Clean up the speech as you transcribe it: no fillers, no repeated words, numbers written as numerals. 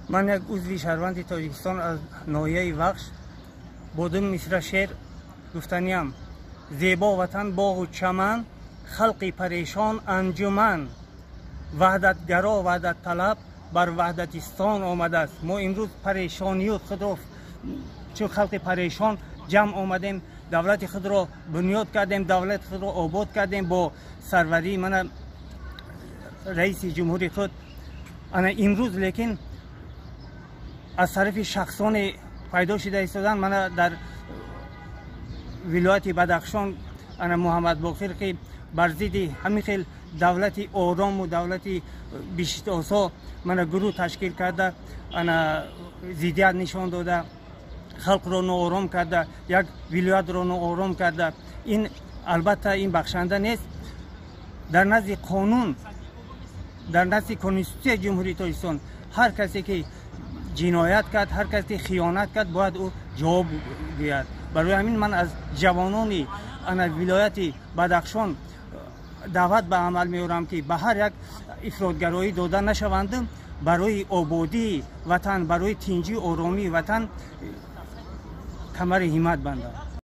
Ман як узви шаҳрванди Тоҷикистон аз ноҳияи Вахш бо ду мисра шеър гуфтаниям: зебо ватан, боғу чаман, халқи парешон анҷуман, ваҳдатгаро, ваҳдатталаб бар ваҳдатистон омадааст. Мо имрӯз парешонию худро чун халқи парешон ҷамъ омадем, давлати худро бунёд кардем, давлати худро обод кардем бо сарварии мана раиси ҷумҳури худ. Ана имрӯз лекин аз тарафи шахсоне пайдо шуда истодан мана дар вилояти Бадахшон, ана Муҳаммадбоқир, ки бар зидди ҳамин хел давлати орому давлати биҳиштосо мана гурӯҳ ташкил карда, ана зиддият нишон дода, халқро ноором карда, як вилоятро ноором карда. Ин албатта ин бахшанда нест. Дар назди қонун, дар назди Конститутсияи Ҷумҳурии Тоҷикистон ҳар касе ки ҷиноят кард, ҳар касе ки хиёнат кард, бояд ӯ ҷавоб гӯяд. Барои ҳамин ман аз ҷавонони ана вилояти Бадахшон даъват ба амал меорам, ки ба ҳар як ифротгароӣ дода нашаванд, барои ободии ватан, барои тинҷию оромии ватан камари ҳиммат банданд.